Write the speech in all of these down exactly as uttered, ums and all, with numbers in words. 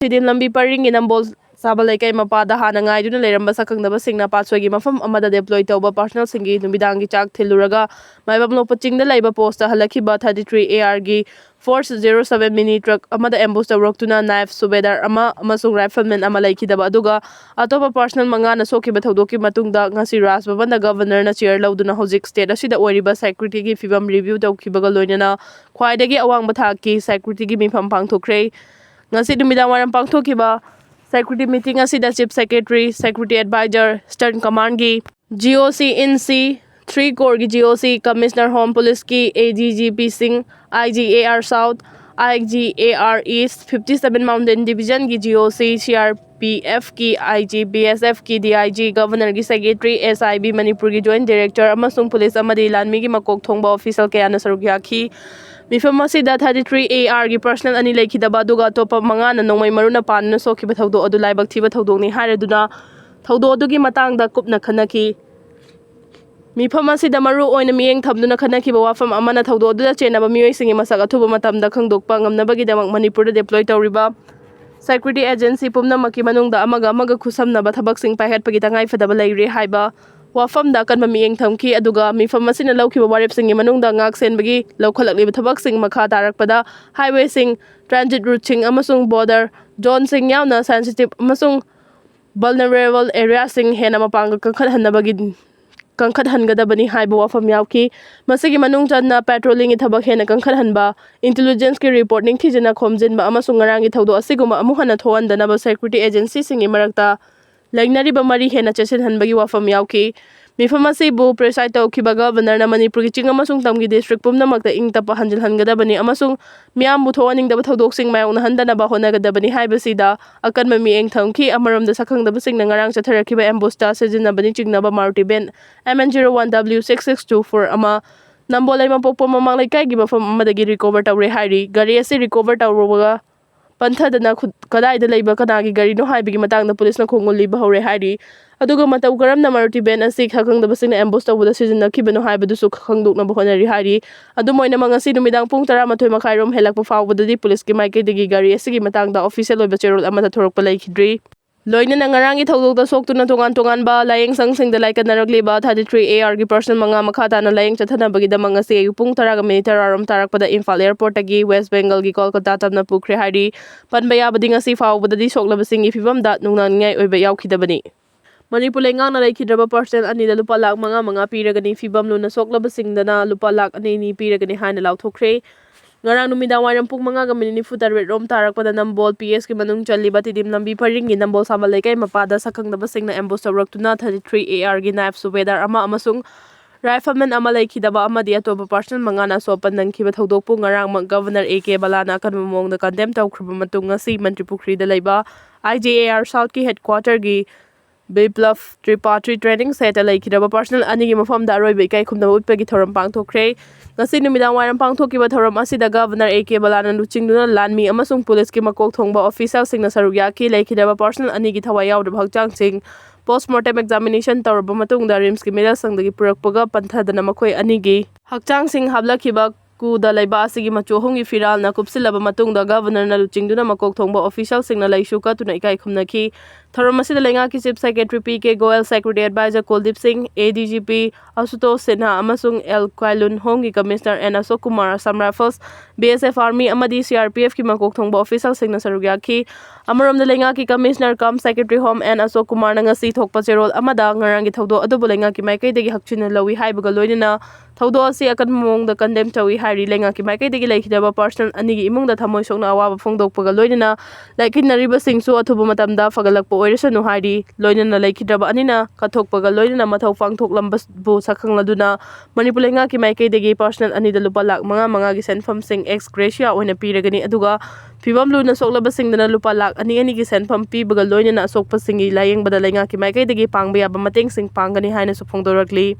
ꯁꯤꯗꯤꯟ ꯂꯝꯕꯤ ꯄꯔꯤꯡꯒꯤ ꯅꯝꯕꯣꯜ ꯁꯥꯕ ꯂꯩꯀꯥꯏ ꯃꯄꯥꯗ ꯍꯥꯟꯅ ꯉꯥꯏꯗꯨꯅ ꯂꯩꯔꯝꯕ ꯁꯛꯈꯪꯗꯕꯁꯤꯡꯅ ꯄꯥꯠꯁꯣꯏꯒꯤ ꯃꯐꯝ ꯑꯃꯗ deploy ꯇꯧꯕ personnelꯁꯤꯡꯒꯤ ꯅꯨꯃꯤꯗꯥꯡꯒꯤ ꯆꯥꯛ ꯊꯤꯜꯂꯨꯔꯒ ꯃꯥꯏꯕꯝ ꯂꯣꯛꯄ ꯆꯤꯡꯗ ꯂꯩꯕ postꯇ ꯍꯜꯂꯛꯈꯤꯕ thirty three ARꯒꯤ four zero seven mini truck ꯑꯃꯗ ambush ꯇꯧꯔꯛꯇꯨꯅ naib subedar ꯑꯃ ꯑꯃꯁꯨꯡ rifleman ꯑꯃ ꯂꯩꯈꯤꯗꯕ ꯑꯗꯨꯒ ꯑꯇꯣꯞꯄ personnel ꯃꯉꯥꯅ ꯁꯣꯛꯈꯤꯕ ꯊꯧꯗꯣꯛꯀꯤ ꯃꯇꯨꯡꯗ ꯉꯁꯤ ꯔꯥꯖ ꯚꯕꯟꯗ governorꯅ chair ꯂꯧꯗꯨꯅ ꯍꯧꯖꯤꯛ state ꯑꯁꯤꯗ ꯑꯣꯏꯔꯤꯕ securityꯒꯤ ꯐꯤꯕꯝ review ꯇꯧꯈꯤꯕꯒ ꯂꯣꯏꯅꯅ ꯈ꯭ꯋꯥꯏꯗꯒꯤ ꯑꯋꯥꯡꯕ ꯊꯥꯛꯀꯤ securityꯒꯤ ꯃꯤꯐꯝ ꯄꯥꯡꯊꯣꯛꯈ꯭ꯔꯦ꯫ ꯉꯁꯤ ꯅꯨꯃꯤꯗꯥꯡ ꯋꯥꯏꯔꯝ ꯄꯥꯡꯊꯣꯛꯈꯤꯕ security meeting ꯑꯁꯤꯗ chief secretary, security advisor, eastern commandꯒꯤ GOC in C, three corps ꯒꯤ GOC, commissioner home policeꯀꯤ ADGPꯁꯤꯡ, IGAR South, IGAR East, fifty seven Mountain Divisionꯒꯤ GOC, CRPFꯀꯤ IG, BSFꯀꯤ DIG, governorꯒꯤ secretary, SIB ꯃꯅꯤꯄꯨꯔꯒꯤ joint director ꯑꯃꯁꯨꯡ police ꯑꯃꯗꯤ ꯂꯥꯟꯃꯤꯒꯤ ꯃꯀꯣꯛ ꯊꯣꯡꯕ official ꯀꯌꯥꯅ ꯁꯔꯨꯛ ꯌꯥꯈꯤ꯫ ꯃꯤꯐꯝ ꯑꯁꯤꯗ thirty three ARꯒꯤ personnel ꯑꯅꯤ ꯂꯩꯈꯤꯗꯕ ꯑꯗꯨꯒ ꯑꯇꯣꯞꯄ ꯃꯉꯥꯅ ꯅꯣꯡꯃꯩ ꯃꯔꯨꯅ ꯄꯥꯟꯗꯨꯅ ꯁꯣꯛꯈꯤꯕ ꯊꯧꯗꯣꯛ ꯑꯗꯨ ꯂꯥꯏꯕꯛ ꯊꯤꯕ ꯊꯧꯗꯣꯛꯅꯤ ꯍꯥꯏꯔꯗꯨꯅ ꯊꯧꯗꯣꯛ ꯑꯗꯨꯒꯤ ꯃꯇꯥꯡꯗ ꯀꯨꯞꯅ ꯈꯟꯅꯈꯤ꯫ ꯃꯤꯐꯝ ꯑꯁꯤꯗ ꯃꯔꯨ ꯑꯣꯏꯅ ꯃꯤꯠꯌꯦꯡ ꯊꯝꯗꯨꯅ ꯈꯟꯅꯈꯤꯕ ꯋꯥꯐꯝ ꯑꯃꯅ ꯊꯧꯗꯣꯛ ꯑꯗꯨꯗ ꯆꯦꯟꯅꯕ ꯃꯤꯑꯣꯏꯁꯤꯡꯒꯤ ꯃꯁꯛ ꯑꯊꯨꯕ ꯃꯇꯝꯗ ꯈꯪꯗꯣꯛꯄ ꯉꯝꯅꯕꯒꯤꯗꯃꯛ ꯃꯅꯤꯄꯨꯔꯗ deploy ꯇꯧꯔꯤꯕ security agency ꯄꯨꯝꯅꯃꯛꯀꯤ ꯃꯅꯨꯡꯗ ꯑꯃꯒ ꯑꯃꯒ ꯈꯨꯠꯁꯝꯅꯕ ꯊꯕꯛꯁꯤꯡ ꯄꯥꯏꯈꯠꯄꯒꯤ ꯇꯉꯥꯏꯐꯗꯕ ꯂꯩꯔꯦ ꯍꯥꯏꯕ ꯋꯥꯐꯝꯗ ꯑꯀꯟꯕ ꯃꯤꯠꯌꯦꯡ ꯊꯝꯈꯤ꯫ ꯑꯗꯨꯒ ꯃꯤꯐꯝ ꯑꯁꯤꯅ ꯂꯧꯈꯤꯕ ꯋꯥꯔꯦꯞꯁꯤꯡꯒꯤ ꯃꯅꯨꯡꯗ ꯉꯥꯛ ꯁꯦꯟꯕꯒꯤ ꯂꯧꯈꯠꯂꯛꯂꯤꯕ ꯊꯕꯛꯁꯤꯡ ꯃꯈꯥ ꯇꯥꯔꯛꯄꯗ highwayꯁꯤꯡ, transit routeꯁꯤꯡ ꯑꯃꯁꯨꯡ border zoneꯁꯤꯡ ꯌꯥꯎꯅ sensitive ꯑꯃꯁꯨꯡ vulnerable areaꯁꯤꯡ ꯍꯦꯟꯅ ꯃꯄꯥꯡꯒꯜ ꯀꯟꯈꯠꯍꯟꯅꯕꯒꯤ ꯀꯟꯈꯠꯍꯟꯒꯗꯕꯅꯤ ꯍꯥꯏꯕ ꯋꯥꯐꯝ ꯌꯥꯎꯈꯤ꯫ ꯃꯁꯤꯒꯤ ꯃꯅꯨꯡ ꯆꯟꯅ patrollingꯒꯤ ꯊꯕꯛ ꯍꯦꯟꯅ ꯀꯟꯈꯠꯍꯟꯕ, intelligenceꯀꯤ report ꯅꯤꯡꯊꯤꯖꯅ ꯈꯣꯝꯖꯤꯟꯕ ꯑꯃꯁꯨꯡ ꯉꯔꯥꯡꯒꯤ ꯊꯧꯗꯣꯛ ꯑꯁꯤꯒꯨꯝꯕ ꯑꯃꯨꯛ ꯍꯟꯅ ꯊꯣꯛꯍꯟꯗꯅꯕ security agencyꯁꯤꯡꯒꯤ ꯃꯔꯛꯇ ꯂꯩꯅꯔꯤꯕ ꯃꯔꯤ ꯍꯦꯟꯅ ꯆꯦꯠꯁꯤꯟꯍꯟꯕꯒꯤ ꯋꯥꯐꯝ ꯌꯥꯎꯈꯤ꯫ ꯃꯤꯐꯝ ꯑꯁꯤꯕꯨ preside ꯇꯧꯈꯤꯕ governorꯅ ꯃꯅꯤꯄꯨꯔꯒꯤ ꯆꯤꯡ ꯑꯃꯁꯨꯡ ꯇꯝꯒꯤ district ꯄꯨꯝꯅꯃꯛꯇ ꯏꯪ ꯇꯞꯄ ꯍꯟꯖꯤꯜꯍꯟꯒꯗꯕꯅꯤ ꯑꯃꯁꯨꯡ ꯃꯤꯌꯥꯝꯕꯨ ꯊꯣꯛꯍꯟꯅꯤꯡꯗꯕ ꯊꯧꯗꯣꯛꯁꯤꯡ ꯃꯥꯌꯣꯛꯅꯍꯟꯗꯅꯕ ꯍꯣꯠꯅꯒꯗꯕꯅꯤ ꯍꯥꯏꯕꯁꯤꯗ ꯑꯀꯟꯕ ꯃꯤꯠꯌꯦꯡ ꯊꯝꯈꯤ꯫ ꯑꯃꯔꯣꯝꯗ ꯁꯛꯈꯪꯗꯕꯁꯤꯡꯅ ꯉꯔꯥꯡ ꯆꯠꯊꯔꯛꯈꯤꯕ ambushꯇ ꯁꯤꯖꯤꯟꯅꯕꯅꯤ ꯆꯤꯡꯅꯕ Maruti van MN zero one W six six two four ꯑꯃ ꯅꯝꯕꯣꯜ ꯂꯩꯃꯄꯣꯛꯄ ꯃꯃꯥꯡ ꯂꯩꯀꯥꯏꯒꯤ ꯃꯐꯝ ꯑꯃꯗꯒꯤ recover ꯇꯧꯔꯦ ꯍꯥꯏꯔꯤ꯫ ꯒꯥꯔꯤ ꯑꯁꯤ recover ꯇꯧꯔꯨꯕꯒ ꯄꯟꯊꯗꯅ ꯈꯨꯠ-, ꯀꯗꯥꯏꯗ ꯂꯩꯕ ꯀꯅꯥꯒꯤ ꯒꯥꯔꯤꯅꯣ ꯍꯥꯏꯕꯒꯤ ꯃꯇꯥꯡꯗ ꯄꯨꯂꯤꯁꯅ ꯈꯣꯡꯒꯨꯜ ꯂꯤꯕ ꯍꯧꯔꯦ ꯍꯥꯏꯔꯤ꯫ ꯑꯗꯨꯒ ꯃꯇꯧ ꯀꯔꯝꯅ ꯃꯥꯔꯨꯇꯤ ꯚꯦꯟ ꯑꯁꯤ ꯁꯛꯈꯪꯗꯕꯁꯤꯡꯅ ꯑꯦꯝꯕꯨꯁ ꯇꯧꯕꯗ ꯁꯤꯖꯤꯟꯅꯈꯤꯕꯅꯣ ꯍꯥꯏꯕꯗꯨꯁꯨ ꯈꯪꯗꯣꯛꯅꯕ ꯍꯣꯠꯅꯔꯤ ꯍꯥꯏꯔꯤ꯫ ꯑꯗꯨꯝ ꯑꯣꯏꯅꯃꯛ, ꯉꯁꯤ ꯅꯨꯃꯤꯗꯥꯡ ꯄꯨꯡ ꯇꯔꯥꯃꯥꯊꯣꯏ ꯃꯈꯥꯏꯔꯣꯝ ꯍꯦꯜꯂꯛꯄ ꯐꯥꯎꯕꯗꯗꯤ ꯄꯨꯂꯤꯁꯀꯤ ꯃꯥꯏꯀꯩꯗꯒꯤ ꯒꯥꯔꯤ ꯑꯁꯤꯒꯤ ꯃꯇꯥꯡꯗ ꯑꯣꯐꯤꯁꯤꯌꯦꯜ ꯑꯣꯏꯕ ꯆꯦꯔꯣꯜ ꯑꯃꯠꯇ ꯊꯣꯔꯛꯄ ꯂꯩꯈꯤꯗ꯭ꯔꯤ꯫ ꯂꯣꯏꯅꯅ ꯉꯔꯥꯡꯒꯤ ꯊꯧꯗꯣꯛꯇ ꯁꯣꯛꯇꯨꯅ ꯇꯣꯉꯥꯟ ꯇꯣꯉꯥꯟꯕ ꯂꯥꯏꯌꯦꯡ ꯁꯪꯁꯤꯡꯗ ꯂꯥꯏꯀꯠꯅꯔꯛꯂꯤꯕ thirty three A R ꯒꯤ ꯄꯥꯔꯁꯅꯦꯜ ꯃꯉꯥ ꯃꯈꯥ ꯇꯥꯅ ꯂꯥꯏꯌꯦꯡ ꯆꯠꯊꯅꯕꯒꯤꯗꯃꯛ ꯉꯁꯤ ꯑꯌꯨꯛ ꯄꯨꯡ ꯇꯔꯥꯒ ꯃꯤꯅꯤꯠ ꯇꯔꯥꯔꯣꯝ ꯇꯥꯔꯛꯄꯗ ꯏꯝꯐꯥꯜ ꯑꯦꯌꯔꯄꯣꯔꯠꯇꯒꯤ ꯋꯦꯁ ꯕꯦꯡꯒꯜꯒꯤ ꯀꯣꯜꯀꯇꯥ ꯇꯝꯅ ꯄꯨꯈ꯭ꯔꯦ ꯍꯥꯏꯔꯤ꯫ ꯄꯟꯕ ꯌꯥꯕꯗꯤ, ꯉꯁꯤ ꯐꯥꯎꯕꯗꯗꯤ ꯁꯣꯛꯂꯕꯁꯤꯡꯒꯤ ꯐꯤꯕꯝꯗ ꯅꯨꯡꯅꯥꯡꯅꯤꯡꯉꯥꯏ ꯑꯣꯏꯕ ꯌꯥꯎꯈꯤꯗꯕꯅꯤ꯫ ꯃꯅꯤꯄꯨꯔ ꯂꯩꯉꯥꯛꯅ ꯂꯩꯈꯤꯗ꯭ꯔꯕ ꯄꯥꯔꯁꯅꯦꯜ ꯑꯅꯤꯗ ꯂꯨꯄꯥ ꯂꯥꯈ ꯃꯉꯥ ꯃꯉꯥ ꯄꯤꯔꯒꯅꯤ꯫ ꯐꯤꯕꯝ ꯂꯨꯅ ꯁꯣꯛꯂꯕꯁꯤꯡꯗꯅ ꯂꯨꯄꯥ ꯂꯥꯈ ꯑꯅꯤ ꯑꯅꯤ ꯄꯤꯔꯒꯅꯤ ꯍꯥꯏꯅ ꯂꯥꯎꯊꯣꯛꯈ꯭ꯔꯦ꯫ ꯉꯔꯥꯡ ꯅꯨꯃꯤꯗꯥꯡ ꯋꯥꯏꯔꯝ ꯄꯨꯡ ꯃꯉꯥꯒ ꯃꯤꯅꯤꯠ ꯅꯤꯐꯨ ꯇꯔꯦꯠ ꯔꯣꯝ ꯇꯥꯔꯛꯄꯗ ꯅꯝꯕꯣꯜ P S ꯀꯤ ꯃꯅꯨꯡ ꯆꯜꯂꯤꯕ ꯇꯤꯗꯤꯝ ꯂꯝꯕꯤ ꯄꯔꯤꯡꯒꯤ ꯅꯝꯕꯣꯜ ꯁꯥꯃꯜ ꯂꯩꯀꯥꯏ ꯃꯄꯥꯗ ꯁꯛꯈꯪꯗꯕꯁꯤꯡꯅ ꯑꯦꯝꯕꯨꯁ ꯇꯧꯔꯛꯇꯨꯅ thirty three A R ꯒꯤ ꯅꯥꯏꯐ ꯁꯨꯕꯦꯗꯥꯔ ꯑꯃ ꯑꯃꯁꯨꯡ ꯔꯥꯏꯐꯜꯃꯦꯟ ꯑꯃ ꯂꯩꯈꯤꯗꯕ ꯑꯃꯗꯤ ꯑꯇꯣꯞꯄ ꯄꯥꯔꯁꯅꯦꯜ ꯃꯉꯥꯅ ꯑꯁꯣꯛ ꯑꯄꯟ ꯅꯪꯈꯤꯕ ꯊꯧꯗꯣꯛꯄꯨ ꯉꯔꯥꯡꯃꯛ ꯒꯚꯔꯅꯔ A K ꯕꯂꯥꯅ ꯑꯀꯟꯕ ꯃꯑꯣꯡꯗ ꯀꯟꯗꯦꯝ ꯇꯧꯈ꯭ꯔꯕ ꯃꯇꯨꯡ, ꯉꯁꯤ ꯃꯟꯇ꯭ꯔꯤ ꯄꯨꯈ꯭ꯔꯤꯗ ꯂꯩꯕ I G A R South ꯀꯤ ꯍꯦꯗꯀ꯭ꯋꯥꯇꯔꯒꯤ ꯕꯤꯄ꯭ꯂꯕ ꯇ꯭ꯔꯤꯄꯥꯊꯤ ꯇ꯭ꯔꯦꯅꯤꯡ ꯁꯦꯠꯇ ꯂꯩꯈꯤꯗ꯭ꯔꯕ ꯄꯥꯔꯁꯅꯦꯜ ꯑꯅꯤꯒꯤ ꯃꯐꯝꯗ ꯑꯔꯣꯏꯕ ꯏꯀꯥꯏ ꯈꯨꯝꯅꯕ ꯎꯠꯄꯒꯤ ꯊꯧꯔꯝ ꯄꯥꯡꯊꯣꯛꯈ꯭ꯔꯦ꯫ ꯉꯁꯤ ꯅꯨꯃꯤꯗꯥꯡ ꯋꯥꯏꯔꯝ ꯄꯥꯡꯊꯣꯛꯈꯤꯕ ꯊꯧꯔꯝ ꯑꯁꯤꯗ ꯒꯚꯔꯅꯔ A K ꯕꯂꯥꯅ ꯂꯨꯆꯤꯡꯗꯨꯅ ꯂꯥꯟꯃꯤ ꯑꯃꯁꯨꯡ ꯄꯨꯂꯤꯁꯀꯤ ꯃꯀꯣꯛ ꯊꯣꯡꯕ ꯑꯣꯐꯤꯁꯤꯌꯦꯜꯁꯤꯡꯅ ꯁꯔꯨꯛ ꯌꯥꯈꯤ꯫ ꯂꯩꯈꯤꯗ꯭ꯔꯕ ꯄꯥꯔꯁꯅꯦꯜ ꯑꯅꯤꯒꯤ ꯊꯋꯥꯏ ꯌꯥꯎꯗ꯭ꯔꯕ ꯍꯛꯆꯥꯡꯁꯤꯡ ꯄꯣꯁꯃꯣꯔꯇꯦꯝ ꯑꯦꯛꯖꯥꯃꯤꯅꯦꯁꯟ ꯇꯧꯔꯕ ꯃꯇꯨꯡꯗ ꯔꯤꯝꯁꯀꯤ ꯃꯤꯔꯦꯜ ꯁꯪꯗꯒꯤ ꯄꯨꯔꯛꯄꯒ ꯄꯟꯊꯗꯅ ꯃꯈꯣꯏ ꯑꯅꯤꯒꯤ ꯍꯛꯆꯥꯡꯁꯤꯡ ꯍꯥꯞꯂꯛꯈꯤꯕ ꯀꯨꯗ ꯂꯩꯕ ꯑꯁꯤꯒꯤ ꯃꯆꯨ ꯑꯍꯨꯝꯒꯤ ꯐꯤꯔꯥꯜꯅ ꯀꯨꯞꯁꯤꯜꯂꯕ ꯃꯇꯨꯡꯗ ꯒꯚꯔꯅꯔꯅ ꯂꯨꯆꯤꯡꯗꯨꯅ ꯃꯀꯣꯛ ꯊꯣꯡꯕ ꯑꯣꯐꯤꯁꯤꯌꯦꯜꯁꯤꯡꯅ ꯂꯩꯁꯨ ꯀꯠꯇꯨꯅ ꯏꯀꯥꯏ ꯈꯨꯝꯅꯈꯤ꯫ ꯊꯧꯔꯝ ꯑꯁꯤꯗ ꯂꯩꯉꯥꯛꯀꯤ Chief Secretary P K Goel, Security Advisor Kuldeep Singh, A D G P Ashutosh Sinha ꯑꯃꯁꯨꯡ ꯑꯦꯜ ꯀ꯭ꯋꯥꯏꯂꯨꯟ ꯍꯣꯝꯒꯤ commissioner N Ashok Kumar, Assam Rifles, B S F Army ꯑꯃꯗꯤ C R P F ꯀꯤ ꯃꯀꯣꯛ ꯊꯣꯡꯕ ꯑꯣꯐꯤꯁꯤꯌꯦꯜꯁꯤꯡꯅ ꯁꯔꯨꯛ ꯌꯥꯈꯤ꯫ ꯑꯃꯔꯣꯝꯗ, ꯂꯩꯉꯥꯛꯀꯤ commissioner cum Secretary Home N Ashok ꯀꯨꯃꯥꯔꯅ ꯉꯁꯤ ꯊꯣꯛꯄ ꯆꯦꯔꯣꯜ ꯑꯃꯗ ꯉꯔꯥꯡꯒꯤ ꯊꯧꯗꯣꯛ ꯑꯗꯨꯕꯨ ꯂꯩꯉꯥꯛꯀꯤ ꯃꯥꯏꯀꯩꯗꯒꯤ ꯍꯛꯆꯤꯟꯅ ꯂꯧꯏ ꯍꯥꯏꯕꯒ ꯂꯣꯏꯅꯅ ꯊꯧꯗꯣꯛ ꯑꯁꯤ ꯑꯀꯟꯕ ꯃꯑꯣꯡꯗ ꯀꯟꯗꯦꯝ ꯇꯧꯏ ꯍꯥꯏꯔꯤ꯫ ꯂꯩꯉꯥꯛꯀꯤ ꯃꯥꯏꯀꯩꯗꯒꯤ ꯂꯩꯈꯤꯗꯕ ꯄꯥꯔꯁꯅꯦꯜ ꯑꯅꯤꯒꯤ ꯏꯃꯨꯡꯗ ꯊꯃꯣꯏ ꯁꯣꯛꯅ ꯑꯋꯥꯕ ꯐꯣꯡꯗꯣꯛꯄꯒ ꯂꯣꯏꯅꯅ ꯂꯥꯏꯀꯠꯅꯔꯤꯕꯁꯤꯡꯁꯨ ꯑꯊꯨꯕ ꯃꯇꯝꯗ ꯐꯒꯠꯂꯛꯄ ꯑꯣꯏꯔꯁꯅꯨ ꯍꯥꯏꯔꯤ꯫ ꯂꯣꯏꯅꯅ ꯂꯩꯈꯤꯗ꯭ꯔꯕ ꯑꯅꯤꯅ ꯀꯠꯊꯣꯛꯄꯒ ꯂꯣꯏꯅꯅ ꯃꯊꯧ ꯄꯥꯡꯊꯣꯛꯂꯝꯕꯕꯨ ꯁꯛꯈꯪꯂꯗꯨꯅ ꯃꯅꯤꯄꯨꯔ ꯂꯩꯉꯥꯛꯀꯤ ꯃꯥꯏꯀꯩꯗꯒꯤ ꯄꯥꯔꯁꯅꯦꯜ ꯑꯅꯤꯗ ꯂꯨꯄꯥ ꯂꯥꯈ ꯃꯉꯥ ꯃꯉꯥꯒꯤ ꯁꯦꯟꯐꯝꯁꯤꯡ ex gratia ꯑꯣꯏꯅ ꯄꯤꯔꯒꯅꯤ꯫ ꯑꯗꯨꯒ ꯐꯤꯕꯝ ꯂꯨꯅ ꯁꯣꯛꯂꯕꯁꯤꯡꯗꯅ ꯂꯨꯄꯥ ꯂꯥꯈ ꯑꯅꯤ ꯑꯅꯤꯒꯤ ꯁꯦꯟꯐꯝ ꯄꯤꯕꯒ ꯂꯣꯏꯅꯅ ꯑꯁꯣꯛꯄꯁꯤꯡꯒꯤ ꯂꯥꯌꯦꯡꯕꯗ ꯂꯩꯉꯥꯛꯀꯤ ꯃꯥꯏꯀꯩꯗꯒꯤ ꯄꯥꯡꯕ ꯌꯥꯕ ꯃꯇꯦꯡꯁꯤꯡ ꯄꯥꯡꯒꯅꯤ ꯍꯥꯏꯅꯁꯨ ꯐꯣꯡꯗꯣꯔꯛꯂꯤ꯫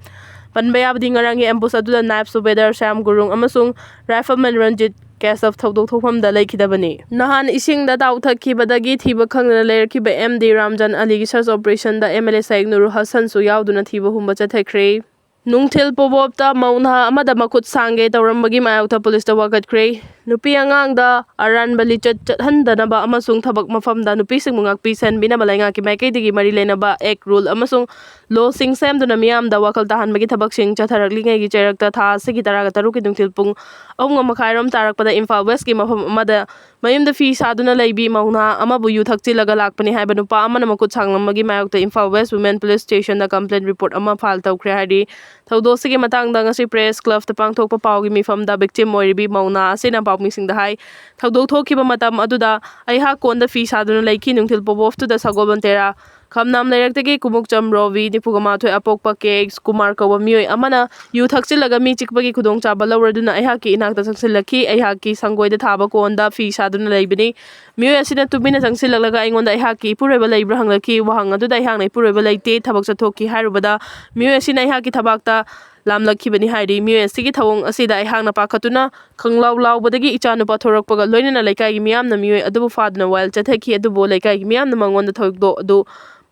ꯄꯟꯕ ꯌꯥꯕꯗꯤ, ꯉꯔꯥꯡꯒꯤ ꯑꯦꯝꯕꯨꯁ ꯑꯗꯨꯗ ꯅꯥꯏꯕ ꯁꯨꯕꯦꯗꯥꯔ ꯁ꯭ꯌꯥꯝ ꯒꯨꯔꯨꯡ ꯑꯃꯁꯨꯡ ꯔꯥꯏꯐꯜꯃꯦꯟ ꯔꯟꯖꯤꯠ ꯀꯦꯁꯞ ꯊꯧꯗꯣꯛ ꯊꯣꯛꯐꯝꯗ ꯂꯩꯈꯤꯗꯕꯅꯤ꯫ ꯅꯍꯥꯟ ꯏꯁꯤꯡꯗ ꯇꯥꯎꯊꯈꯤꯕꯗꯒꯤ ꯊꯤꯕ ꯈꯪꯗꯅ ꯂꯩꯔꯛꯈꯤꯕ ꯑꯦꯝ ꯗꯤ ꯔꯥꯝꯖꯟ ꯑꯂꯤꯒꯤ search operation ꯗ M L A Shaik Nuru ꯍꯁꯟꯁꯨ ꯌꯥꯎꯗꯨꯅ ꯊꯤꯕ ꯍꯨꯝꯕ ꯆꯠꯊꯈ꯭ꯔꯦ꯫ ꯅꯨꯡꯊꯤꯜ ꯄꯣꯕꯣꯞꯇ ꯃꯧ ꯅꯍꯥ ꯑꯃꯗ ꯃꯈꯨꯠ ꯁꯥꯡꯒꯦ ꯇꯧꯔꯝꯕꯒꯤ ꯃꯥꯌꯣꯛꯇ ꯄꯨꯂꯤꯁꯇ ꯋꯥꯀꯠꯈ꯭ꯔꯦ꯫ ꯅꯨꯄꯤ ꯑꯉꯥꯡꯗ ꯑꯔꯥꯟꯕ ꯂꯤꯆꯠ ꯆꯠꯍꯟꯗꯅꯕ ꯑꯃꯁꯨꯡ ꯊꯕꯛ ꯃꯐꯝꯗ ꯅꯨꯄꯤꯁꯤꯡꯕꯨ ꯉꯥꯛꯄꯤ ꯁꯦꯟꯕꯤꯅꯕ ꯂꯩꯉꯥꯛꯀꯤ ꯃꯥꯏꯀꯩꯗꯒꯤ ꯃꯔꯤ ꯂꯩꯅꯕ act, rule ꯑꯃꯁꯨꯡ lawꯁꯤꯡ ꯁꯦꯝꯗꯨꯅ ꯃꯤꯌꯥꯝꯗ ꯋꯥꯈꯜ ꯇꯥꯍꯟꯕꯒꯤ ꯊꯕꯛꯁꯤꯡ ꯆꯠꯊꯔꯛꯂꯤꯉꯩꯒꯤ ꯆꯩꯔꯛꯇ ꯊꯥ ꯑꯁꯤꯒꯤ ꯇꯔꯥꯒ ꯇꯔꯨꯛꯀꯤ ꯅꯨꯡꯊꯤꯜ ꯄꯨꯡ ꯑꯍꯨꯝꯒ ꯃꯈꯥꯏꯔꯣꯝ ꯇꯥꯔꯛꯄꯗ ꯏꯝꯐꯥꯜ ꯋꯦꯁꯀꯤ ꯃꯐꯝ ꯑꯃꯗ ꯃꯌꯨꯝꯗ ꯐꯤ ꯁꯥꯗꯨꯅ ꯂꯩꯕꯤ ꯃꯧ ꯅꯍꯥ ꯑꯃꯕꯨ ꯌꯨ ꯊꯛꯆꯤꯜꯂꯒ ꯂꯥꯛꯄꯅꯤ ꯍꯥꯏꯕ ꯅꯨꯄꯥ ꯑꯃꯅ ꯃꯈꯨꯠ ꯁꯥꯡꯂꯝꯕꯒꯤ ꯃꯥꯌꯣꯛꯇ ꯏꯝꯐꯥꯜ ꯋꯦꯁ ꯋꯨꯃꯦꯟ ꯄꯨꯂꯤꯁ ꯁ꯭ꯇꯦꯁꯟꯗ complaint report ꯑꯃ file ꯇꯧꯈ꯭ꯔꯦ ꯍꯥꯏꯔꯤ꯫ ꯊꯧꯗꯣꯛꯁꯤꯒꯤ ꯃꯇꯥꯡꯗ ꯉꯁꯤ ꯄ꯭ꯔꯦꯁ ꯀ꯭ꯂꯕꯇ ꯄꯥꯡꯊꯣꯛꯄ ꯄꯥꯎꯒꯤ ꯃꯤꯐꯝꯗ victim ꯑꯣꯏꯔꯤꯕꯤ ꯃꯧ ꯅꯍꯥ ꯑꯁꯤꯅ ꯄꯥꯎꯃꯤꯁꯤꯡꯗ ꯍꯥꯏ, ꯊꯧꯗꯣꯛ ꯊꯣꯛꯈꯤꯕ ꯃꯇꯝ ꯑꯗꯨꯗ ꯑꯩꯍꯥꯛ ꯀꯣꯟꯗ ꯐꯤ ꯁꯥꯗꯨꯅ ꯂꯩꯈꯤ꯫ ꯅꯨꯡꯊꯤꯜ ꯄꯣꯕꯣꯞꯇꯨꯗ ꯁꯒꯣꯜꯕꯟ ꯇꯦꯔꯥ ꯈꯝꯅꯥꯝ ꯂꯩꯔꯛꯇꯒꯤ ꯀꯨꯃꯨꯛꯆꯝ ꯔꯣꯕꯤ, ꯅꯤꯐꯨꯒ ꯃꯥꯊꯣꯏ, ꯑꯄꯣꯛꯄ ꯀꯦ ꯑꯦꯛꯁ ꯀꯨꯃꯥꯔ ꯀꯧꯕ ꯃꯤꯑꯣꯏ ꯑꯃꯅ ꯌꯨ ꯊꯛꯆꯤꯜꯂꯒ ꯃꯤ ꯆꯤꯛꯄꯒꯤ ꯈꯨꯗꯣꯡꯆꯥꯕ ꯂꯧꯔꯗꯨꯅ ꯑꯩꯍꯥꯛꯀꯤ ꯏꯅꯥꯛꯇ ꯆꯪꯁꯤꯜꯂꯛꯈꯤ꯫ ꯑꯩꯍꯥꯛꯀꯤ ꯁꯪꯒꯣꯏꯗ ꯊꯥꯕ ꯀꯣꯟꯗ ꯐꯤ ꯁꯥꯗꯨꯅ ꯂꯩꯕꯅꯤ꯫ ꯃꯤꯑꯣꯏ ꯑꯁꯤꯅ ꯇꯨꯃꯤꯟꯅ ꯆꯪꯁꯤꯜꯂꯛꯂꯒ ꯑꯩꯉꯣꯟꯗ ꯑꯩꯍꯥꯛꯀꯤ ꯏꯄꯨꯔꯣꯏꯕ ꯂꯩꯕ꯭ꯔꯥ ꯍꯪꯂꯛꯈꯤ꯫ ꯋꯥꯍꯪ ꯑꯗꯨꯗ ꯑꯩꯍꯥꯛꯅ ꯏꯄꯨꯔꯣꯏꯕ ꯂꯩꯇꯦ, ꯊꯕꯛ ꯆꯠꯊꯣꯛꯈꯤ ꯍꯥꯏꯔꯨꯕꯗ, ꯃꯤꯑꯣꯏ ꯑꯁꯤꯅ ꯑꯩꯍꯥꯛꯀꯤ ꯊꯕꯥꯛꯇ ꯂꯥꯝꯂꯛꯈꯤꯕꯅꯤ ꯍꯥꯏꯔꯤ꯫ ꯃꯤꯑꯣꯏ ꯑꯁꯤꯒꯤ ꯊꯧꯑꯣꯡ ꯑꯁꯤꯗ ꯑꯩꯍꯥꯛꯅ ꯄꯥꯈꯠꯇꯨꯅ ꯈꯪꯂꯥꯎ ꯂꯥꯎꯕꯗꯒꯤ ꯏꯆꯥꯅꯨꯄꯥ ꯊꯣꯔꯛꯄꯒ ꯂꯣꯏꯅꯅ ꯂꯩꯀꯥꯏꯒꯤ ꯃꯤꯌꯥꯝꯅ ꯃꯤꯑꯣꯏ ꯑꯗꯨꯕꯨ ꯐꯥꯗꯨꯅ ꯋꯥꯌꯦꯜ ꯆꯠꯊꯈꯤ꯫ ꯑꯗꯨꯕꯨ ꯂꯩꯀꯥꯏꯒꯤ ꯃꯤꯌꯥꯝꯅ ꯃꯉꯣꯟꯗ ꯊꯧꯗꯣꯛ ꯑꯗꯨ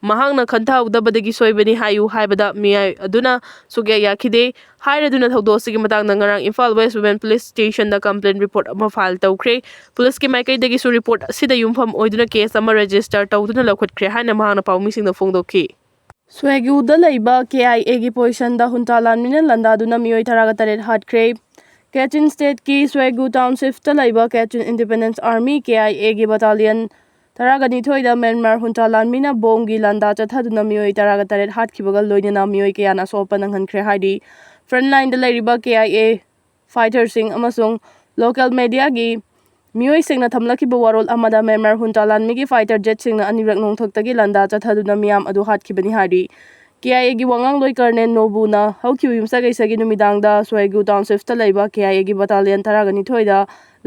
ꯃꯍꯥꯛꯅ ꯈꯟꯊꯍꯧꯗꯕꯗꯒꯤ ꯁꯣꯏꯕꯅꯤ ꯍꯥꯏꯌꯨ ꯍꯥꯏꯕꯗ ꯃꯤꯑꯣꯏ ꯑꯗꯨꯅ ꯁꯨꯛꯌꯥ ꯌꯥꯈꯤꯗꯦ꯫ ꯍꯥꯏꯔꯗꯨꯅ ꯊꯧꯗꯣꯛ ꯑꯁꯤꯒꯤ ꯃꯇꯥꯡꯗ ꯉꯔꯥꯡ ꯏꯝꯐꯥꯜ ꯋꯦꯁ ꯋꯨꯃꯦꯟ ꯄꯨꯂꯤꯁ ꯁ꯭ꯇꯦꯁꯟꯗ complaint report ꯑꯃ file ꯇꯧꯈ꯭ꯔꯦ꯫ ꯄꯨꯂꯤꯁꯀꯤ ꯃꯥꯏꯀꯩꯗꯒꯤꯁꯨ report ꯑꯁꯤꯗ ꯌꯨꯝꯐꯝ ꯑꯣꯏꯗꯨꯅ case ꯑꯃ register ꯇꯧꯗꯨꯅ ꯂꯧꯈꯠꯈ꯭ꯔꯦ ꯍꯥꯏꯅ ꯃꯍꯥꯛꯅ ꯄꯥꯎꯃꯤꯁꯤꯡꯗ ꯐꯣꯡꯗꯣꯛꯈꯤ꯫ ꯁ꯭ꯋꯦꯒꯨꯗ ꯂꯩꯕ ꯀꯦ ꯑꯥꯏ ꯑꯦꯒꯤ positionꯗ ꯍꯨꯟꯇꯥ ꯂꯥꯟꯃꯤꯅ ꯂꯥꯟꯗꯥꯗꯨꯅ ꯃꯤꯑꯣꯏ ꯇꯔꯥꯒ ꯇꯔꯦꯠ ꯍꯥꯠꯈ꯭ꯔꯦ꯫ ꯀꯦꯆꯤꯟ ꯁ꯭ꯇꯦꯠꯀꯤ ꯁ꯭ꯋꯦꯒꯨ townshipꯇ ꯂꯩꯕ Kachin Independence Army, ꯀꯦ ꯑꯥꯏ ꯑꯦꯒꯤ battalion ꯇꯔꯥꯒ ꯅꯤꯊꯣꯏꯗ ꯃ꯭ꯌꯥꯟꯃꯥꯔ ꯍꯨꯟꯇꯥ ꯂꯥꯟꯃꯤꯅ ꯕꯣꯝꯒꯤ ꯂꯥꯟꯗꯥ ꯆꯠꯊꯗꯨꯅ ꯃꯤꯑꯣꯏ ꯇꯔꯥꯒ ꯇꯔꯦꯠ ꯍꯥꯠꯈꯤꯕꯒ ꯂꯣꯏꯅꯅ ꯃꯤꯑꯣꯏ ꯀꯌꯥꯅ ꯑꯁꯣꯛ ꯑꯄꯟ ꯅꯪꯍꯟꯈ꯭ꯔꯦ ꯍꯥꯏꯔꯤ꯫ Frontlineꯗ ꯂꯩꯔꯤꯕ ꯀꯦ ꯑꯥꯏ ꯑꯦ fighterꯁꯤꯡ ꯑꯃꯁꯨꯡ local mediaꯒꯤ ꯃꯤꯑꯣꯏꯁꯤꯡꯅ ꯊꯝꯂꯛꯈꯤꯕ ꯋꯥꯔꯣꯜ ꯑꯃꯗ ꯃ꯭ꯌꯥꯟꯃꯥꯔ ꯍꯨꯟꯇꯥ ꯂꯥꯟꯃꯤꯒꯤ fighter jetꯁꯤꯡꯅ ꯑꯅꯤꯔꯛ ꯅꯣꯡꯊꯛꯇꯒꯤ ꯂꯥꯟꯗꯥ ꯆꯠꯊꯗꯨꯅ ꯃꯤꯌꯥꯝ ꯑꯗꯨ ꯍꯥꯠꯈꯤꯕꯅꯤ ꯍꯥꯏꯔꯤ꯫ ꯀꯦ ꯑꯥꯏ ꯑꯦꯒꯤ ꯋꯥꯉꯥꯡꯂꯣꯏ Colonel ꯅꯣꯕꯨꯅ ꯍꯧꯈꯤꯕ ꯌꯨꯝꯁꯀꯩꯁꯒꯤ ꯅꯨꯃꯤꯗꯥꯡꯗ ꯁ꯭ꯋꯦꯒꯨ townshipꯇ ꯂꯩꯕ ꯀꯦ ꯑꯥꯏ ꯑꯦꯒꯤ battalion ꯇꯔꯥꯒ ꯅꯤꯊꯣꯏꯗ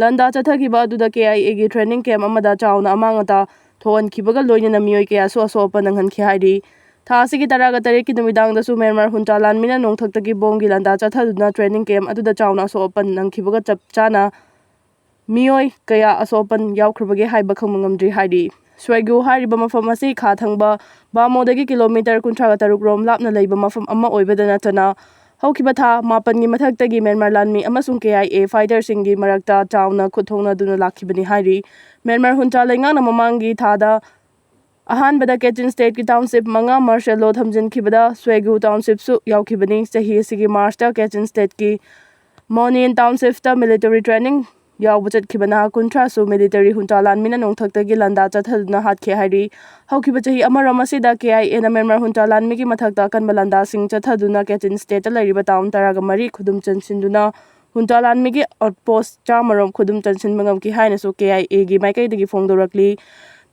ꯂꯥꯟꯗꯥ ꯆꯠꯊꯈꯤꯕ ꯑꯗꯨꯗ ꯀꯦ ꯑꯥꯏ ꯑꯦꯒꯤ training camp ꯑꯃꯗ ꯆꯥꯎꯅ ꯑꯃꯥꯡ ꯑꯇꯥ ꯊꯣꯛꯍꯟꯈꯤꯕꯒ ꯂꯣꯏꯅꯅ ꯃꯤꯑꯣꯏ ꯀꯌꯥꯁꯨ ꯑꯁꯣꯛ ꯑꯄꯟ ꯅꯪꯍꯟꯈꯤ ꯍꯥꯏꯔꯤ꯫ ꯊꯥ ꯑꯁꯤꯒꯤ ꯇꯔꯥꯒ ꯇꯔꯦꯠꯀꯤ ꯅꯨꯃꯤꯗꯥꯡꯗꯁꯨ ꯃ꯭ꯌꯥꯟꯃꯥꯔ ꯍꯨꯟꯇꯥ ꯂꯥꯟꯃꯤꯅ ꯅꯣꯡꯊꯛꯇꯒꯤ ꯕꯣꯝꯒꯤ ꯂꯥꯟꯗꯥ ꯆꯠꯊꯗꯨꯅ training camp ꯑꯗꯨꯗ ꯆꯥꯎꯅ ꯑꯁꯣꯛ ꯑꯄꯟ ꯅꯪꯈꯤꯕꯒ ꯆꯞ ꯆꯥꯅ ꯃꯤꯑꯣꯏ ꯀꯌꯥ ꯑꯁꯣꯛ ꯑꯄꯟ ꯌꯥꯎꯈ꯭ꯔꯕꯒꯦ ꯍꯥꯏꯕ ꯈꯪꯕ ꯉꯝꯗ꯭ꯔꯤ ꯍꯥꯏꯔꯤ꯫ ꯁ꯭ꯋꯦꯒꯨ ꯍꯥꯏꯔꯤꯕ ꯃꯐꯝ ꯑꯁꯤ ꯈꯥ ꯊꯪꯕ ꯕꯥꯃꯣꯗꯒꯤ ꯀꯤꯂꯣꯃꯤꯇꯔ ꯀꯨꯟꯊ꯭ꯔꯥꯒ ꯇꯔꯨꯛ ꯔꯣꯝ ꯂꯥꯞꯅ ꯂꯩꯕ ꯃꯐꯝ ꯑꯃ ꯑꯣꯏꯕꯗ ꯅꯠꯇꯅ, ꯍꯧꯈꯤꯕ ꯊꯥ ꯃꯥꯄꯟꯒꯤ ꯃꯊꯛꯇꯒꯤ ꯃ꯭ꯌꯥꯟꯃꯥꯔ ꯂꯥꯟꯃꯤ ꯑꯃꯁꯨꯡ ꯀꯦ ꯑꯥꯏ ꯑꯦ ꯐꯥꯏꯇꯔꯁꯤꯡꯒꯤ ꯃꯔꯛꯇ ꯆꯥꯎꯅ ꯈꯨꯠ ꯊꯣꯛꯅꯗꯨꯅ ꯂꯥꯛꯈꯤꯕꯅꯤ ꯍꯥꯏꯔꯤ꯫ ꯃ꯭ꯌꯥꯟꯃꯥꯔ ꯍꯨꯟꯇꯥ ꯂꯩꯉꯥꯛꯅ ꯃꯃꯥꯡꯒꯤ ꯊꯥꯗ ꯑꯍꯥꯟꯕꯗ ꯀꯦꯆꯤꯟ ꯁ꯭ꯇꯦꯠꯀꯤ ꯇꯥꯎꯟꯁꯤꯞ ꯃꯉꯥ ꯃꯥꯔꯁꯦꯜ ꯂꯣ ꯊꯝꯖꯤꯟꯈꯤꯕꯗ ꯁ꯭ꯋꯦꯒꯨ ꯇꯥꯎꯟꯁꯤꯞꯁꯨ ꯌꯥꯎꯈꯤꯕꯅꯤ꯫ ꯆꯍꯤ ꯑꯁꯤꯒꯤ ꯃꯥꯔꯁꯇ ꯀꯦꯆꯤꯟ ꯁ꯭ꯇꯦꯠꯀꯤ ꯃꯣꯅꯤꯌꯟ ꯇꯥꯎꯟꯁꯤꯞꯇ ꯃꯤꯂꯤꯇꯔꯤ ꯇ꯭ꯔꯦꯅꯤꯡ ꯌꯥꯎꯕ ꯆꯠꯈꯤꯕ ꯅꯍꯥ ꯀꯨꯟꯊ꯭ꯔꯥꯁꯨ ꯃꯤꯂꯤꯇꯔꯤ ꯍꯨꯟꯇꯥ ꯂꯥꯟꯃꯤꯅ ꯅꯣꯡꯊꯛꯇꯒꯤ ꯂꯥꯟꯗꯥ ꯆꯠꯊꯗꯨꯅ ꯍꯥꯠꯈꯤ ꯍꯥꯏꯔꯤ꯫ ꯍꯧꯈꯤꯕ ꯆꯍꯤ ꯑꯃꯔꯣꯝ ꯑꯁꯤꯗ ꯀꯦ ꯑꯥꯏ ꯑꯦꯅ ꯃ꯭ꯌꯥꯟꯃꯥꯔ ꯍꯨꯟꯇꯥ ꯂꯥꯟꯃꯤꯒꯤ ꯃꯊꯛꯇ ꯑꯀꯟꯕ ꯂꯥꯟꯗꯥꯁꯤꯡ ꯆꯠꯊꯗꯨꯅ ꯀꯦꯆꯤꯟ ꯁ꯭ꯇꯦꯠꯇ ꯂꯩꯔꯤꯕ ꯇꯥꯎꯟ ꯇꯔꯥꯒ ꯃꯔꯤ ꯈꯨꯗꯨꯝ ꯆꯟꯁꯤꯟꯗꯨꯅ ꯍꯨꯟꯇꯥ ꯂꯥꯟꯃꯤꯒꯤ ꯑꯥꯎꯠꯄꯣꯁ ꯆꯥꯝꯃꯔꯣꯝ ꯈꯨꯗꯨꯝ ꯆꯟꯁꯤꯟꯕ ꯉꯝꯈꯤ ꯍꯥꯏꯅꯁꯨ ꯀꯦ ꯑꯥꯏ ꯑꯦꯒꯤ ꯃꯥꯏꯀꯩꯗꯒꯤ ꯐꯣꯡꯗꯣꯔꯛꯂꯤ꯫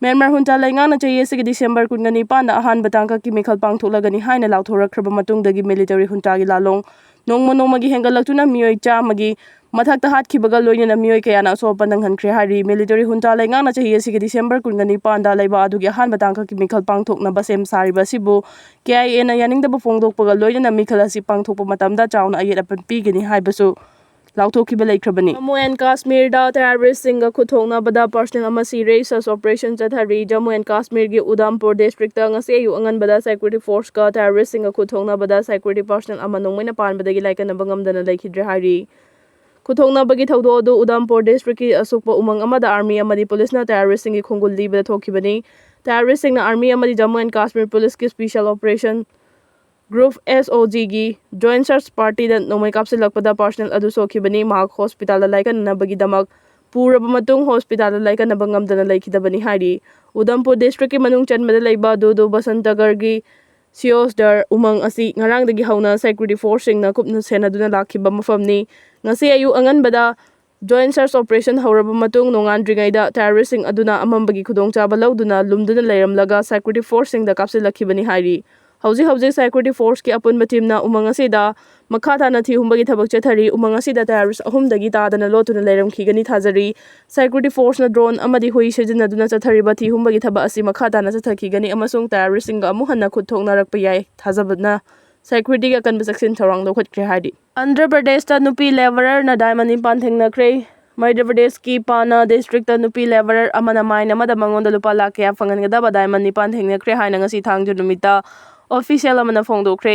ꯃ꯭ꯌꯥꯟꯃꯥꯔ ꯍꯨꯟꯇꯥ ꯂꯩꯉꯥꯛꯅ ꯆꯍꯤ ꯑꯁꯤꯒꯤ ꯗꯤꯁꯦꯝꯕꯔ ꯀꯨꯟꯒ ꯅꯤꯄꯥꯟꯗ ꯑꯍꯥꯟꯕ ꯇꯥꯡꯀꯛꯀꯤ ꯃꯤꯈꯜ ꯄꯥꯡꯊꯣꯛꯂꯒꯅꯤ ꯍꯥꯏꯅ ꯂꯥꯎꯊꯣꯔꯛꯈ꯭ꯔꯕ ꯃꯇꯨꯡꯗꯒꯤ ꯃꯤꯂꯤꯇꯔꯤ ꯍꯨꯟꯇꯥꯒꯤ ꯂꯥꯂꯣꯡ ꯅꯣꯡꯃ ꯅꯣꯡꯃꯒꯤ ꯍꯦꯟꯒꯠꯂꯛꯇꯨꯅ ꯃꯤꯑꯣꯏ ꯆꯥꯝꯃꯒꯤ ꯃꯊꯛꯇ ꯍꯥꯠꯈꯤꯕꯒ ꯂꯣꯏꯅꯅ ꯃꯤꯑꯣꯏ ꯀꯌꯥꯅ ꯑꯁꯣꯛ ꯑꯄꯟ ꯅꯪꯍꯟꯈ꯭ꯔꯦ ꯍꯥꯏꯔꯤ꯫ ꯃꯤꯂꯤꯇꯔꯤ ꯍꯨꯟꯇꯥ ꯂꯩꯉꯥꯛꯅ ꯆꯍꯤ ꯑꯁꯤꯒꯤ ꯗꯤꯁꯦꯝꯕꯔ ꯀꯨꯟꯒ ꯅꯤꯄꯥꯟꯗ ꯂꯩꯕꯥꯛ ꯑꯗꯨꯒꯤ ꯑꯍꯥꯟꯕ ꯇꯥꯡꯀꯛꯀꯤ ꯃꯤꯈꯜ ꯄꯥꯡꯊꯣꯛꯅꯕ ꯁꯦꯝ ꯁꯥꯔꯤꯕ ꯑꯁꯤꯕꯨ ꯀꯦ ꯑꯥꯏ ꯑꯦꯅ ꯌꯥꯅꯤꯡꯗꯕ ꯐꯣꯡꯗꯣꯛꯄꯒ ꯂꯣꯏꯅꯅ ꯃꯤꯈꯜ ꯑꯁꯤ ꯄꯥꯡꯊꯣꯛꯄ ꯃꯇꯝꯗ ꯆꯥꯎꯅ ꯑꯌꯦꯠ ꯑꯄꯟ ꯄꯤꯒꯅꯤ ꯍꯥꯏꯕꯁꯨ ꯂꯥꯎꯊꯣꯛꯈꯤꯕ ꯂꯩꯈ꯭ꯔꯕꯅꯤ꯫ ꯖꯝꯃꯨ ꯑꯦꯟ ꯀꯥꯁꯃꯤꯔꯗ ꯇꯦꯔꯣꯔꯤꯁ꯭ꯠꯁꯤꯡꯒ ꯈꯨꯠ ꯊꯣꯛꯅꯕꯗ ꯄꯥꯔꯁꯅꯦꯜ ꯑꯃ ꯁꯤꯔꯦ꯫ ꯁꯔꯆ ꯑꯣꯄꯔꯦꯁꯟ ꯆꯠꯊꯔꯤ꯫ ꯖꯝꯃꯨ ꯑꯦꯟ ꯀꯥꯁꯃꯤꯔꯒꯤ ꯎꯗꯥꯝꯄꯨꯔ ꯗꯤꯁꯇ꯭ꯔꯤꯛꯇ ꯉꯁꯤ ꯑꯌꯨꯛ ꯑꯉꯟꯕꯗ ꯁꯦꯀ꯭ꯌꯨꯔꯤꯇꯤ ꯐꯣꯔꯁꯀ ꯇꯦꯔꯣꯔꯤꯁ꯭ꯠꯁꯤꯡꯒ ꯈꯨꯠ ꯊꯣꯛꯅꯕꯗ ꯁꯦꯀ꯭ꯌꯨꯔꯤꯇꯤ ꯄꯥꯔꯁꯅꯦꯜ ꯑꯃ ꯅꯣꯡꯃꯩꯅ ꯄꯥꯟꯕꯗꯒꯤ ꯂꯥꯏꯀꯠꯅꯕ ꯉꯝꯗꯅ ꯂꯩꯈꯤꯗ꯭ꯔꯦ ꯍꯥꯏꯔꯤ꯫ ꯈꯨꯠ ꯊꯣꯛꯅꯕꯒꯤ ꯊꯧꯗꯣꯛ ꯑꯗꯨ ꯎꯗꯥꯝꯄꯨꯔ ꯗꯤꯁꯇ꯭ꯔꯤꯛꯀꯤ ꯑꯁꯨꯛꯄ ꯎꯃꯪ ꯑꯃꯗ ꯑꯥꯔꯃꯤ ꯑꯃꯗꯤ ꯄꯨꯂꯤꯁꯅ ꯇꯦꯔꯣꯔꯤꯁ꯭ꯠꯁꯤꯡꯒꯤ ꯈꯣꯡꯒꯨꯜ ꯂꯤꯕꯗ ꯊꯣꯛꯈꯤꯕꯅꯤ꯫ ꯇꯦꯔꯣꯔꯤꯁ꯭ꯠꯁꯤꯡꯅ ꯑꯥꯔꯃꯤ ꯑꯃꯗꯤ ꯖꯝꯃꯨ ꯑꯦꯟ ꯀꯥꯁꯃꯤꯔ ꯄꯨꯂꯤꯁꯀꯤ ꯁ꯭ꯄꯦꯁꯤꯌꯦꯜ ꯑꯣꯄꯔꯦꯁꯟ ꯒ꯭ꯔꯨꯞ, ꯑꯦꯁ ꯑꯣ ꯖꯤꯒꯤ ꯖꯣꯏꯟꯠ ꯁꯔꯆ ꯄꯥꯔꯇꯤꯗ ꯅꯣꯡꯃꯩ ꯀꯥꯞꯁꯤꯜꯂꯛꯄꯗ ꯄꯥꯔꯁꯅꯦꯜ ꯑꯗꯨ ꯁꯣꯛꯈꯤꯕꯅꯤ꯫ ꯃꯍꯥꯛ ꯍꯣꯁꯄꯤꯇꯥꯜꯗ ꯂꯥꯏꯀꯠꯅꯅꯕꯒꯤꯗꯃꯛ ꯄꯨꯔꯕ ꯃꯇꯨꯡ ꯍꯣꯁꯄꯤꯇꯥꯜꯗ ꯂꯥꯏꯀꯠꯅꯕ ꯉꯝꯗꯅ ꯂꯩꯈꯤꯗꯕꯅꯤ ꯍꯥꯏꯔꯤ꯫ ꯎꯗꯝꯄꯨꯔ ꯗꯤꯁꯇ꯭ꯔꯤꯛꯀꯤ ꯃꯅꯨꯡ ꯆꯟꯕꯗ ꯂꯩꯕ ꯗꯨꯗꯨ ꯕꯁꯟꯇꯒꯔꯒꯤ ꯁꯤꯌꯣꯁꯗꯔ ꯎꯃꯪ ꯑꯁꯤ ꯉꯔꯥꯡꯗꯒꯤ ꯍꯧꯅ ꯁꯦꯀ꯭ꯌꯨꯔꯤꯇꯤ ꯐꯣꯔꯁꯁꯤꯡꯅ ꯀꯨꯞꯅ ꯁꯦꯟꯅꯗꯨꯅ ꯂꯥꯛꯈꯤꯕ ꯃꯐꯝꯅꯤ꯫ ꯉꯁꯤ ꯑꯌꯨꯛ ꯑꯉꯟꯕꯗ ꯖꯣꯏꯟꯠ ꯁꯔꯆ ꯑꯣꯄꯔꯦꯁꯟ ꯍꯧꯔꯕ ꯃꯇꯨꯡ ꯅꯣꯡꯉꯥꯟꯗ꯭ꯔꯤꯉꯩꯗ ꯇꯦꯔꯣꯔꯤꯁ꯭ꯠꯁꯤꯡ ꯑꯗꯨꯅ ꯑꯃꯝꯕꯒꯤ ꯈꯨꯗꯣꯡꯆꯥꯕ ꯂꯧꯗꯨꯅ ꯂꯨꯝꯗꯨꯅ ꯂꯩꯔꯝꯂꯒ ꯁꯦꯀ꯭ꯌꯨꯔꯤꯇꯤ ꯐꯣꯔꯁꯁꯤꯡꯗ ꯀꯥꯞꯁꯤꯜꯂꯛꯈꯤꯕꯅꯤ ꯍꯥꯏꯔꯤ꯫ ꯍꯧꯖꯤꯛ ꯍꯧꯖꯤꯛ ꯁꯦꯀ꯭ꯌꯨꯔꯤꯇꯤ ꯐꯣꯔꯁꯀꯤ ꯑꯄꯨꯟꯕ ꯇꯤꯝꯅ ꯎꯃꯪ ꯑꯁꯤꯗ ꯃꯈꯥ ꯇꯥꯅ ꯊꯤꯍꯨꯝꯕꯒꯤ ꯊꯕꯛ ꯆꯠꯊꯔꯤ꯫ ꯎꯃꯪ ꯑꯁꯤꯗ ꯇꯦꯔꯣꯔꯤꯁ꯭ꯠ ꯑꯍꯨꯝꯗꯒꯤ ꯇꯥꯗꯅ ꯂꯣꯠꯇꯨꯅ ꯂꯩꯔꯝꯈꯤꯒꯅꯤ ꯊꯥꯖꯔꯤ꯫ ꯁꯦꯀ꯭ꯌꯨꯔꯤꯇꯤ ꯐꯣꯔꯁꯅ ꯗ꯭ꯔꯣꯟ ꯑꯃꯗꯤ ꯍꯨꯏ ꯁꯤꯖꯤꯟꯅꯗꯨꯅ ꯆꯠꯊꯔꯤꯕ ꯊꯤꯍꯨꯝꯕꯒꯤ ꯊꯕꯛ ꯑꯁꯤ ꯃꯈꯥ ꯇꯥꯅ ꯆꯠꯊꯈꯤꯒꯅꯤ ꯑꯃꯁꯨꯡ ꯇꯦꯔꯣꯔꯤꯁ꯭ꯠꯁꯤꯡꯒ ꯑꯃꯨꯛ ꯍꯟꯅ ꯈꯨꯠ ꯊꯣꯛꯅꯔꯛꯄ ꯌꯥꯏ ꯊꯥꯖꯕꯅ ꯁꯦꯀ꯭ꯌꯨꯔꯤꯇꯤꯒꯤ ꯑꯀꯟꯕ ꯆꯦꯛꯁꯤꯟ ꯊꯧꯔꯥꯡ ꯂꯧꯈꯠꯈ꯭ꯔꯦ ꯍꯥꯏꯔꯤ꯫ ꯑꯟꯙ꯭ꯔ ꯄ꯭ꯔꯗꯦꯁꯇ ꯅꯨꯄꯤ ꯂꯦꯕꯔꯔꯅ ꯗꯥꯏꯃꯟ ꯅꯤꯄꯥꯟ ꯊꯦꯡꯅꯈ꯭ꯔꯦ꯫ ꯃꯙ꯭ꯌ ꯄ꯭ꯔꯗꯦꯁꯀꯤ ꯄꯥꯅꯥ ꯗꯤꯁꯇ꯭ꯔꯤꯛꯇ ꯅꯨꯄꯤ ꯂꯦꯕꯔ ꯑꯃꯅ ꯃꯥꯏꯟ ꯑꯃꯗ ꯃꯉꯣꯟꯗ ꯂꯨꯄꯥ ꯂꯥꯈ ꯀꯌꯥ ꯐꯪꯍꯟꯒꯗꯕ ꯗꯥꯏꯃꯟ ꯅꯤꯄꯥꯟ ꯊꯦꯡꯅꯈ꯭ꯔꯦ ꯍꯥꯏꯅ ꯉꯁꯤ ꯊꯥꯡꯖ ꯅꯨꯃꯤꯠꯇ ꯑꯣꯐꯤꯁꯤꯌꯦꯜ ꯑꯃꯅ ꯐꯣꯡꯗꯣꯛꯈ꯭ꯔꯦ꯫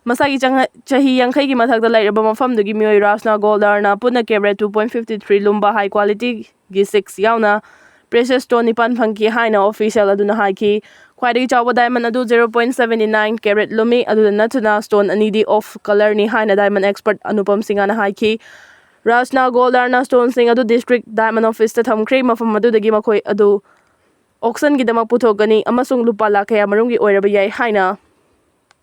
ꯃꯁꯥꯒꯤ ꯆꯪ-, ꯆꯍꯤ ꯌꯥꯡꯈꯩꯒꯤ ꯃꯊꯛꯇ ꯂꯩꯔꯕ ꯃꯐꯝꯗꯨꯒꯤ ꯃꯤꯑꯣꯏ ꯔꯥꯖꯅꯥ ꯒꯣꯜꯗꯥꯔꯅ ꯄꯨꯟꯅ ꯀꯦꯔꯦꯠ two point fifty three ꯂꯨꯝꯕ ꯍꯥꯏ ꯀ꯭ꯋꯥꯂꯤꯇꯤꯒꯤ six ꯌꯥꯎꯅ ꯄ꯭ꯔꯦꯁꯤꯌꯁ ꯁ꯭ꯇꯣꯟ ꯅꯤꯄꯥꯟ ꯐꯪꯈꯤ ꯍꯥꯏꯅ ꯑꯣꯐꯤꯁꯤꯌꯦꯜ ꯑꯗꯨꯅ ꯍꯥꯏꯈꯤ꯫ ꯈ꯭ꯋꯥꯏꯗꯒꯤ ꯆꯥꯎꯕ ꯗꯥꯏꯃꯟ ꯑꯗꯨ zero point seven nine ꯀꯦꯔꯦꯠ ꯂꯨꯝꯃꯤ꯫ ꯑꯗꯨꯗ ꯅꯠꯇꯅ ꯁ꯭ꯇꯣꯟ ꯑꯅꯤꯗꯤ ꯑꯣꯐ ꯀꯂꯔꯅꯤ ꯍꯥꯏꯅ ꯗꯥꯏꯃꯟ ꯑꯦꯛꯁꯄꯔꯠ ꯑꯅꯨꯄꯝ ꯁꯤꯡꯍꯅ ꯍꯥꯏꯈꯤ꯫ ꯔꯥꯖꯅꯥ ꯒꯣꯜꯗꯥꯔꯅ ꯁ꯭ꯇꯣꯟꯁꯤꯡ ꯑꯗꯨ ꯗꯤꯁꯇ꯭ꯔꯤꯛ ꯗꯥꯏꯃꯟ ꯑꯣꯐꯤꯁꯇ ꯊꯝꯈ꯭ꯔꯦ, ꯃꯐꯝ ꯑꯗꯨꯗꯒꯤ ꯃꯈꯣꯏ ꯑꯗꯨ ꯑꯣꯛꯁꯟꯒꯤꯗꯃꯛ ꯄꯨꯊꯣꯛꯀꯅꯤ ꯑꯃꯁꯨꯡ ꯂꯨꯄꯥ ꯂꯥꯈ ꯀꯌꯥ ꯃꯔꯨꯝꯒꯤ ꯑꯣꯏꯔꯕ ꯌꯥꯏ ꯍꯥꯏꯅ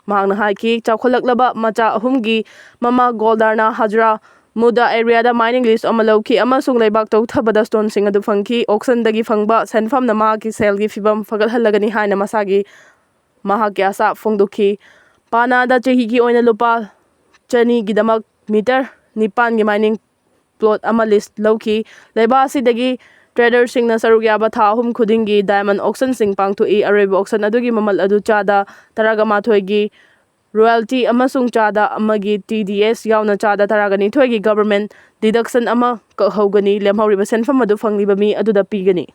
ꯃꯍꯥꯛꯅ ꯍꯥꯏꯈꯤ꯫ ꯆꯥꯎꯈꯠꯂꯛꯂꯕ ꯃꯆꯥ ꯑꯍꯨꯝꯒꯤ ꯃꯃꯥ ꯒꯣꯜꯗꯥꯔꯅ ꯍꯖꯔꯥ ꯃꯨꯗꯥ ꯑꯦꯔꯤꯌꯥꯗ ꯃꯥꯏꯅꯤꯡ ꯂꯤꯁ ꯑꯃ ꯂꯧꯈꯤ ꯑꯃꯁꯨꯡ ꯂꯩꯕꯥꯛ ꯇꯧꯊꯕꯗ ꯁ꯭ꯇꯣꯟꯁꯤꯡ ꯑꯗꯨ ꯐꯪꯈꯤ꯫ ꯑꯣꯛꯁꯟꯗꯒꯤ ꯐꯪꯕ ꯁꯦꯟꯐꯝꯅ ꯃꯍꯥꯛꯀꯤ ꯁꯦꯜꯒꯤ ꯐꯤꯕꯝ ꯐꯒꯠꯍꯜꯂꯒꯅꯤ ꯍꯥꯏꯅ ꯃꯁꯥꯒꯤ, ꯃꯍꯥꯛꯀꯤ ꯑꯁꯥ ꯐꯣꯡꯗꯣꯛꯈꯤ꯫ ꯄꯥꯅꯥꯗ ꯆꯍꯤꯒꯤ ꯑꯣꯏꯅ ꯂꯨꯄꯥ ꯆꯅꯤꯒꯤꯗꯃꯛ ꯃꯤꯇꯔ ꯅꯤꯄꯥꯟꯒꯤ ꯃꯥꯏꯅꯤꯡ ꯄ꯭ꯂꯣꯠ ꯑꯃ ꯂꯤꯁ ꯂꯧꯈꯤ꯫ ꯂꯩꯕꯥꯛ ꯑꯁꯤꯗꯒꯤ ꯇ꯭ꯔꯦꯗꯔꯁꯤꯡꯅ ꯁꯔꯨꯛ ꯌꯥꯕ ꯊꯥ ꯑꯍꯨꯝ ꯈꯨꯗꯤꯡꯒꯤ ꯗꯥꯏꯃꯟ ꯑꯣꯛꯁꯟꯁꯤꯡ ꯄꯥꯡꯊꯣꯛꯏ꯫ ꯑꯔꯣꯏꯕ ꯑꯣꯛꯁꯟ ꯑꯗꯨꯒꯤ ꯃꯃꯜ ꯑꯗꯨ ꯆꯥꯗ ꯇꯔꯥꯒ ꯃꯥꯊꯣꯏꯒꯤ ꯔꯣꯌꯦꯜꯇꯤ ꯑꯃꯁꯨꯡ ꯆꯥꯗ ꯑꯃꯒꯤ ꯇꯤ ꯗꯤ ꯑꯦꯁ ꯌꯥꯎꯅ ꯆꯥꯗ ꯇꯔꯥꯒ ꯅꯤꯊꯣꯏꯒꯤ ꯒꯚꯔꯟꯃꯦꯟꯠ ꯗꯤꯗꯛꯁꯟ ꯑꯃ ꯀꯛꯍꯧꯒꯅꯤ꯫ ꯂꯦꯝꯍꯧꯔꯤꯕ ꯁꯦꯟꯐꯝ ꯑꯗꯨ ꯐꯪꯂꯤꯕ ꯃꯤ ꯑꯗꯨꯗ ꯄꯤꯒꯅꯤ꯫